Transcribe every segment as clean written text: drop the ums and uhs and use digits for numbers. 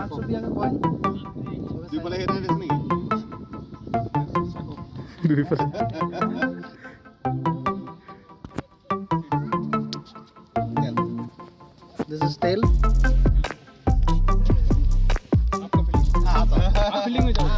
5 रुपियाँको कोइन। দুইফালে সেইটো দিছে নেকি? দুইফালে। This is tail. Feeling में जाओ।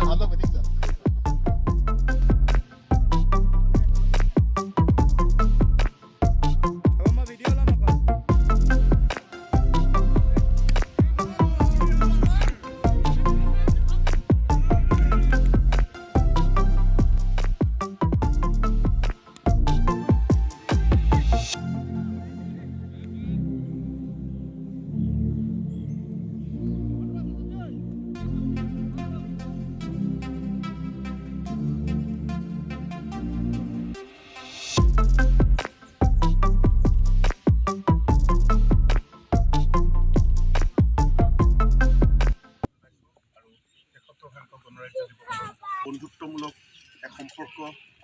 আৰু 73 সংখ্যক গণৰাজ্য দিৱসৰ বন্ধুত্বমূলক এক সম্পৰ্ক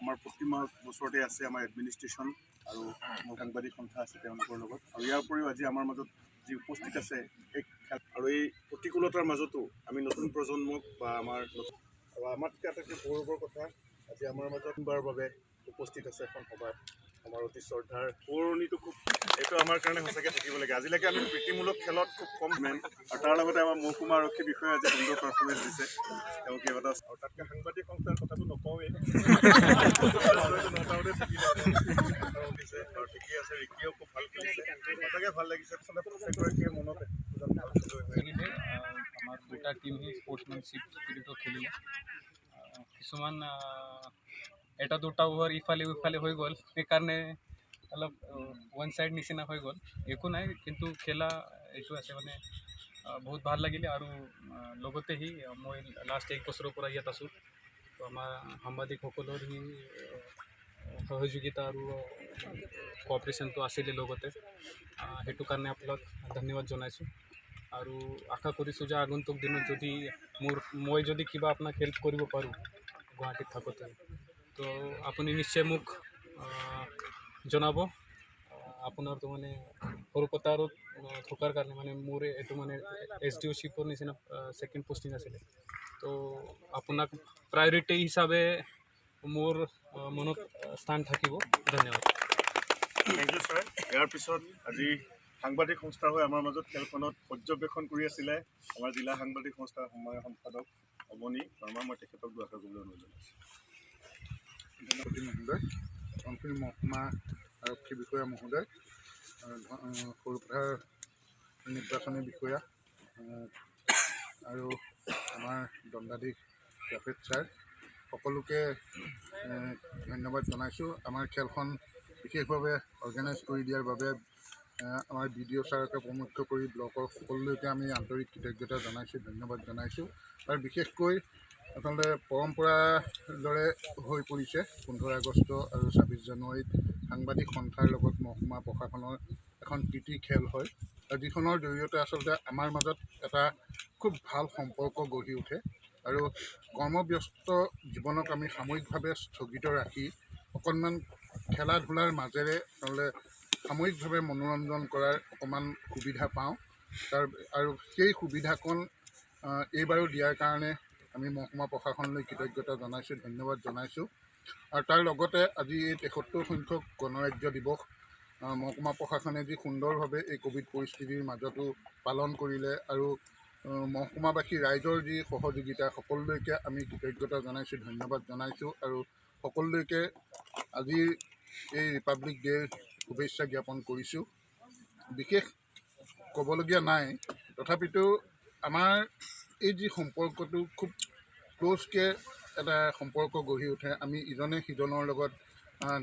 আমাৰ প্ৰতিমাহ বছৰতে আছে, আমাৰ এডমিনিষ্ট্ৰেশ্যন আৰু মোৰ সাংবাদিক সন্থা আছে তেওঁলোকৰ লগত। আৰু ইয়াৰ উপৰিও আজি আমাৰ মাজত যি উপস্থিত আছে এই খেল আৰু এই প্ৰতিকূলতাৰ মাজতো আমি নতুন প্ৰজন্মক বা আমাৰ নতুন আৰু আমাতকৈ আটাইতকৈ গৌৰৱৰ কথা, আজি আমাৰ মাজত বাৰৰ বাবে উপস্থিত আছে এখন সভাত আমাৰ অতি শ্ৰদ্ধাৰ সোঁৱৰণিটো খুব এইটো আমাৰ কাৰণে সঁচাকৈ থাকিব লাগে। আজিলৈকে আমি প্ৰীতিমূলক খেলত খুব কম মেন আৰু তাৰ লগতে আমাৰ মহকুমা আৰক্ষী বিষয়াই আজি সুন্দৰ পাৰফৰ্মেঞ্চ দিছে। তেওঁ কেইবাটাও আৰু তাতকৈ সাংবাদিক সংস্থাৰ কথাটো নকওঁৱেই, নটাওতে থাকিলে আৰু দিছে আৰু ঠিকেই আছে। ৰিকিয়েও খুব ভাল খেলিছে, সঁচাকৈ ভাল লাগিছে। আচলতে প্ৰত্যেকগৰাকীয়ে মনত এজন ভাল খেলুৱৈ হৈ খেলিলে। আমাৰ দুটা টিম স্পৰ্টছমেনশ্বিপ স্পিৰিটত খেলিলে। কিছুমান এটা দুটা অভাৰ ইফালে ইফালে হৈ গ'ল, সেইকাৰণে অলপ ওৱান চাইড নিচিনা হৈ গ'ল। একো নাই, কিন্তু খেলা এইটো আছে মানে বহুত ভাল লাগিলে। আৰু লগতে সি মই লাষ্ট এক বছৰৰ পৰা ইয়াত আছোঁ, তো আমাৰ সাংবাদিকসকলৰ সি সহযোগিতা আৰু কোঅপাৰেশ্যনটো আছিলে লগতে, সেইটো কাৰণে আপোনাক ধন্যবাদ জনাইছোঁ। আৰু আশা কৰিছোঁ যে আগন্তুক দিনত যদি মোৰ মই যদি কিবা আপোনাক হেল্প কৰিব পাৰোঁ গুৱাহাটীত থাকোঁতে, তো আপুনি নিশ্চয় মোক জনাব। আপোনাৰতো মানে সৰুপথাৰত থকাৰ কাৰণে মানে মোৰ এইটো মানে এছ ডি অ' চিফৰ নিচিনা ছেকেণ্ড পষ্টিং আছিলে, তো আপোনাক প্ৰায়ৰিটি হিচাপে মোৰ মনত স্থান থাকিব। ধন্যবাদ। Thank you sir. ইয়াৰ পিছত আজি সাংবাদিক সংস্থাৰ হৈ আমাৰ মাজত খেলখনত পৰ্যবেক্ষণ কৰি আছিলে আমাৰ জিলা সাংবাদিক সংস্থাৰ সময় সম্পাদক অৱনী শৰ্মা। মই তেখেতক দুআষাৰ ক'বলৈ অনুৰোধ জনাইছোঁ। সভাপতি মহোদয়, ধনশিৰি মহকুমা আৰক্ষী বিষয়া মহোদয়, সৰুপথাৰ নিৰ্বাচনী বিষয়া আৰু আমাৰ দণ্ডাধীশ জাফেদ ছাৰ, সকলোকে ধন্যবাদ জনাইছোঁ। আমাৰ খেলখন বিশেষভাৱে অৰ্গেনাইজ কৰি দিয়াৰ বাবে আমাৰ বি ডি অ' ছাৰকে প্ৰমুখ্য কৰি ব্লকৰ সকলোলৈকে আমি আন্তৰিক কৃতজ্ঞতা জনাইছোঁ, ধন্যবাদ জনাইছোঁ। আৰু বিশেষকৈ আচলতে পৰম্পৰাৰ দৰে হৈ পৰিছে, 15 আগষ্ট আৰু 26 জানুৱাৰীত সাংবাদিক সন্থাৰ লগত মহকুমা প্ৰশাসনৰ এখন প্ৰীতি খেল হয় আৰু যিখনৰ জৰিয়তে আচলতে আমাৰ মাজত এটা খুব ভাল সম্পৰ্ক গঢ়ি উঠে আৰু কৰ্মব্যস্ত জীৱনক আমি সাময়িকভাৱে স্থগিত ৰাখি অকণমান খেলা ধূলাৰ মাজেৰে আচলতে সাময়িকভাৱে মনোৰঞ্জন কৰাৰ অকণমান সুবিধা পাওঁ। তাৰ আৰু সেই সুবিধাকণ এইবাৰো দিয়াৰ কাৰণে আমি মহকুমা প্ৰশাসনলৈ কৃতজ্ঞতা জনাইছোঁ, ধন্যবাদ জনাইছোঁ। আৰু তাৰ লগতে আজি এই 73 সংখ্যক গণৰাজ্য দিৱস মহকুমা প্ৰশাসনে যি সুন্দৰভাৱে এই ক'ভিড পৰিস্থিতিৰ মাজতো পালন কৰিলে আৰু মহকুমাবাসী ৰাইজৰ যি সহযোগিতা, সকলোলৈকে আমি কৃতজ্ঞতা জনাইছোঁ, ধন্যবাদ জনাইছোঁ আৰু সকলোলৈকে আজিৰ এই ৰিপাব্লিক ডে'ৰ শুভেচ্ছা জ্ঞাপন কৰিছোঁ। বিশেষ ক'বলগীয়া নাই, তথাপিতো আমাৰ এই যি সম্পৰ্কটো খুব ক্ল'জকৈ এটা সম্পৰ্ক গঢ়ি উঠে, আমি ইজনে সিজনৰ লগত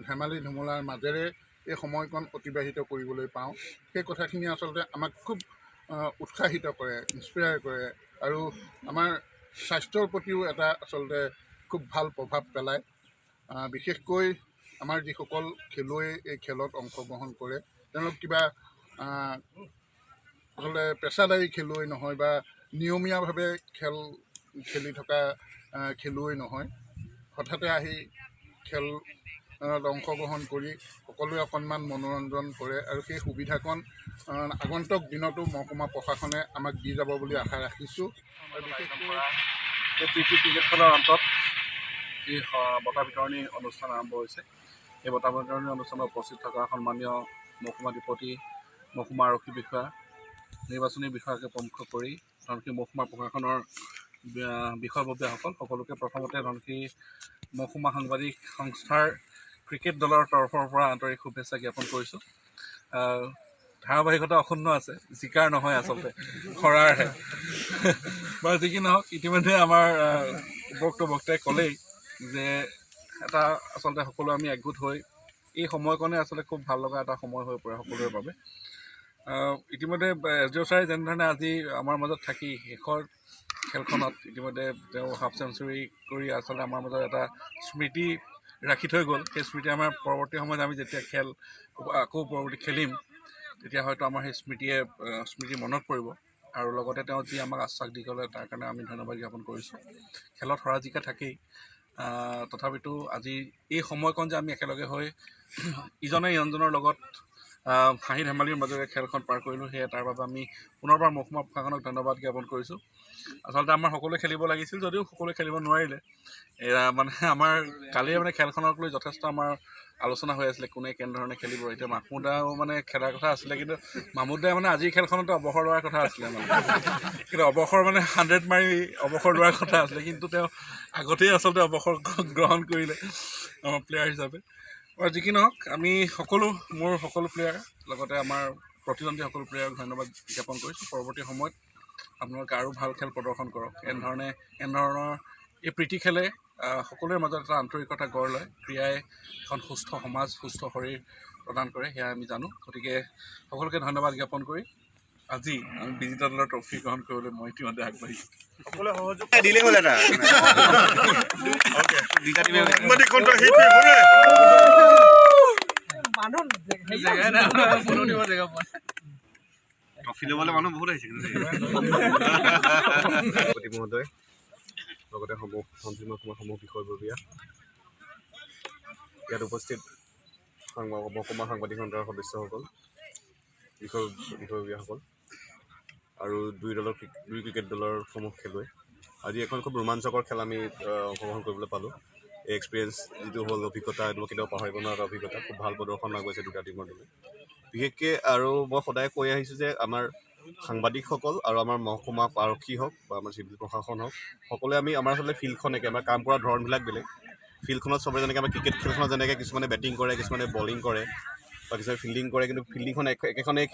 ধেমালি ধুমুলাৰ মাজেৰে এই সময়কণ অতিবাহিত কৰিবলৈ পাওঁ, সেই কথাখিনি আচলতে আমাক খুব উৎসাহিত কৰে, ইনস্পায়াৰ কৰে আৰু আমাৰ স্বাস্থ্যৰ প্ৰতিও এটা আচলতে খুব ভাল প্ৰভাৱ পেলায়। বিশেষকৈ আমাৰ যিসকল খেলুৱৈ এই খেলত অংশগ্ৰহণ কৰে, তেওঁলোক কিবা আচলতে পেছাদাৰী খেলুৱৈ নহয় বা নিয়মীয়াভাৱে খেল খেলি থকা খেলুৱৈ নহয়। হঠাতে আহি খেলত অংশগ্ৰহণ কৰি সকলোৱে অকণমান মনোৰঞ্জন কৰে আৰু সেই সুবিধাকণ আগন্তুক দিনতো মহকুমা প্ৰশাসনে আমাক দি যাব বুলি আশা ৰাখিছোঁ। আৰু বিশেষকৈ এই প্ৰীতি ক্ৰিকেট খেলৰ অন্তত যি বঁটা বিতৰণী অনুষ্ঠান আৰম্ভ হৈছে, এই বঁটা বিতৰণী অনুষ্ঠানত উপস্থিত থকা সন্মানীয় মহকুমাধিপতি, মহকুমা আৰক্ষী বিষয়া, নিৰ্বাচনী বিষয়াকে প্ৰমুখ কৰি ধনশিৰি মহকুমা প্ৰশাসনৰ বিষয়ববীয়াসকল, সকলোকে প্ৰথমতে ধনশিৰি মহকুমা সাংবাদিক সংস্থাৰ ক্ৰিকেট দলৰ তৰফৰ পৰা আন্তৰিক শুভেচ্ছা জ্ঞাপন কৰিছোঁ। ধাৰাবাহিকতা অক্ষুণ্ণ আছে, জিকাৰ নহয়, আচলতে হৰাৰহে। বাৰু, যি কি নহওক, ইতিমধ্যে আমাৰ উপৰোক্ত বক্তাই ক'লেই যে এটা আচলতে সকলো আমি একগোট হৈ এই সময়কণে আচলতে খুব ভাল লগা এটা সময় হৈ পৰে সকলোৰে বাবে। ইতিমধ্যে এছ ডি অ' ছাৰে যেনেধৰণে আজি আমাৰ মাজত থাকি শেষৰ খেলখনত ইতিমধ্যে তেওঁ হাফ চেঞ্চুৰী কৰি আচলতে আমাৰ মাজত এটা স্মৃতি ৰাখি থৈ গ'ল। সেই স্মৃতি আমাৰ পৰৱৰ্তী সময়ত আমি যেতিয়া খেল আকৌ পৰৱৰ্তী খেলিম, তেতিয়া হয়তো আমাৰ সেই স্মৃতি মনত পৰিব। আৰু লগতে তেওঁ যি আমাক আশ্বাস দি গ'লে, তাৰ কাৰণে আমি ধন্যবাদ জ্ঞাপন কৰিছোঁ। খেলত হৰা জিকা থাকেই, তথাপিতো আজি এই সময়কণ যে আমি একেলগে হৈ ইজনে ইজনৰ লগত হাঁহি ধেমালিৰ মাজেৰে খেলখন পাৰ কৰিলোঁ, সেয়ে তাৰ বাবে আমি পুনৰবাৰ মহকুমা প্ৰশাসনক ধন্যবাদ জ্ঞাপন কৰিছোঁ। আচলতে আমাৰ সকলোৱে খেলিব লাগিছিল যদিও সকলোৱে খেলিব নোৱাৰিলে। এয়া মানে আমাৰ কালিয়ে মানে খেলখনক লৈ যথেষ্ট আমাৰ আলোচনা হৈ আছিলে, কোনে কেনেধৰণে খেলিব। এতিয়া মাহমুদ দাও মানে খেলাৰ কথা আছিলে, কিন্তু মাহমুদ দাই মানে আজিৰ খেলখনতে অৱসৰ লোৱাৰ কথা আছিলে, মানে কিন্তু অৱসৰ মানে 100 মাৰি অৱসৰ লোৱাৰ কথা আছিলে, কিন্তু তেওঁ আগতেই আচলতে অৱসৰ গ্ৰহণ কৰিলে আমাৰ প্লেয়াৰ হিচাপে। আৰু যি কি নহওক, আমি সকলো মোৰ সকলো প্লেয়াৰ, লগতে আমাৰ প্ৰতিদ্বন্দ্বী সকলো প্লেয়াৰক ধন্যবাদ জ্ঞাপন কৰিছোঁ। পৰৱৰ্তী সময়ত আপোনালোকে আৰু ভাল খেল প্ৰদৰ্শন কৰক। এনেধৰণৰ এই প্ৰীতি খেলে সকলোৰে মাজত এটা আন্তৰিকতা গঢ় লয়। ক্ৰীড়াই এখন সুস্থ সমাজ, সুস্থ শৰীৰ প্ৰদান কৰে, সেয়া আমি জানো। গতিকে সকলোকে ধন্যবাদ জ্ঞাপন কৰি আজি আমি বিজিত দলৰ ট্ৰফি গ্ৰহণ কৰিবলৈ মই ইতিমধ্যে আগবাঢ়িছোঁ। দিলেই হ'ল এটা। সাংবাদিক সন্থা সেইটোৱে ভৰে। জেগাই নাই, ফোনো দিব জেগা পোৱা নাই। ট্ৰফি ল'বলৈ মানুহ বহুত আহিছে কিন্তু দেই। সভাপতি মহোদয়, লগতে সমূহ ধনশিৰি মহকুমাৰ সমূহ বিষয়ববীয়া, ইয়াত উপস্থিত মহকুমা সাংবাদিক সন্থাৰ সদস্যসকল, বিষয়ববীয়াসকল আৰু দুই ক্ৰিকেট দলৰ সমূহ খেলুৱৈ, আজি এখন খুব ৰোমাঞ্চকৰ খেল আমি অংশগ্ৰহণ কৰিবলৈ পালোঁ। এই এক্সপিৰিয়েঞ্চ যিটো হ'ল অভিজ্ঞতা, এইটো মই কেতিয়াও পাহৰিব নোৱাৰা এটা অভিজ্ঞতা। খুব ভাল প্ৰদৰ্শন আগবাঢ়িছে দুটা টীমৰ দলে বিশেষকৈ। আৰু মই সদায় কৈ আহিছোঁ যে আমাৰ সাংবাদিকসকল আৰু আমাৰ মহকুমা আৰক্ষী হওক বা আমাৰ চিভিল প্ৰশাসন হওক, সকলোৱে আমি আমাৰ আচলতে ফিল্ডখন একে, আমাৰ কাম কৰা ধৰণবিলাক বেলেগ। ফিল্ডখনত চবে যেনেকৈ, আমাৰ ক্ৰিকেট খেলখনত যেনেকৈ কিছুমানে বেটিং কৰে, কিছুমানে বলিং কৰে বা কিছুমানে ফিল্ডিং কৰে, কিন্তু ফিল্ডিংখন একেখনেই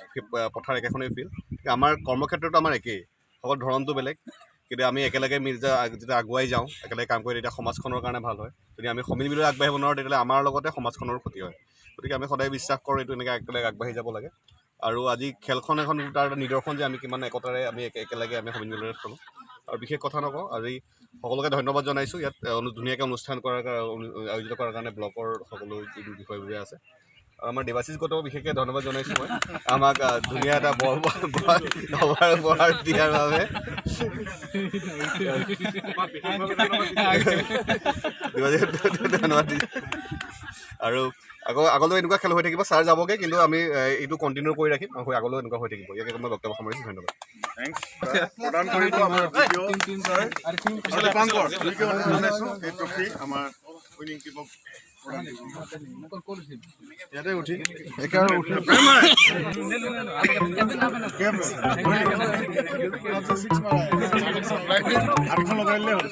পথাৰ, একেখনেই ফিল্ড। আমাৰ কৰ্মক্ষেত্ৰতো আমাৰ একেই, অকল ধৰণটো বেলেগ। কিন্তু আমি একেলগে মিলি যেতিয়া আগুৱাই যাওঁ, একেলগে কাম কৰি, তেতিয়া সমাজখনৰ কাৰণে ভাল হয়। যদি আমি সমিলমিলি আগবাঢ়িব নোৱাৰোঁ, তেতিয়াহ'লে আমাৰ লগতে সমাজখনৰো ক্ষতি হয়। গতিকে আমি সদায় বিশ্বাস কৰোঁ, এইটো এনেকৈ একেলগে আগবাঢ়ি যাব লাগে। আৰু আজি খেলখন এখন তাৰ এটা নিদৰ্শন যে আমি কিমান একতাৰে আমি একেলগে আমি সমিলমিলেৰে চলোঁ। আৰু বিশেষ কথা নকওঁ। আজি সকলোকে ধন্যবাদ জনাইছোঁ ইয়াত ধুনীয়াকৈ অনুষ্ঠান কৰাৰ আয়োজিত কৰাৰ কাৰণে, ব্লকৰ সকলো যিবোৰ বিষয়ববীয়া আছে। আৰু আমাৰ দেৱাশীষ গৌতমক বিশেষকৈ ধন্যবাদ জনাইছোঁ মই, আমাক ধুনীয়া এটা বল অভাৰ উপহাৰ দিয়াৰ বাবে। দেৱাশীষ ধন্যবাদ দিছোঁ। আৰু আকৌ আগলৈও এনেকুৱা খেল হৈ থাকিব। ছাৰ যাবগৈ, কিন্তু আমি এইটো কণ্টিনিউ কৰি ৰাখিম আৰু আগলৈও এনেকুৱা হৈ থাকিব। ইয়াকে মই বক্তব্য সামৰিছোঁ। ধন্যবাদ। Thanks. প্ৰদান কৰিব আমাৰ ভিডিঅ' ছাৰ আৰু দীপাংকৰ দুইকে অনুৰোধ জনাইছোঁ, এই ট্ৰফি আমাৰ উইনিং টিমক প্ৰদান কৰিব। ইয়াতে উঠি একেবাৰে উঠি। হাতখন লগাই দিলে হ'ল।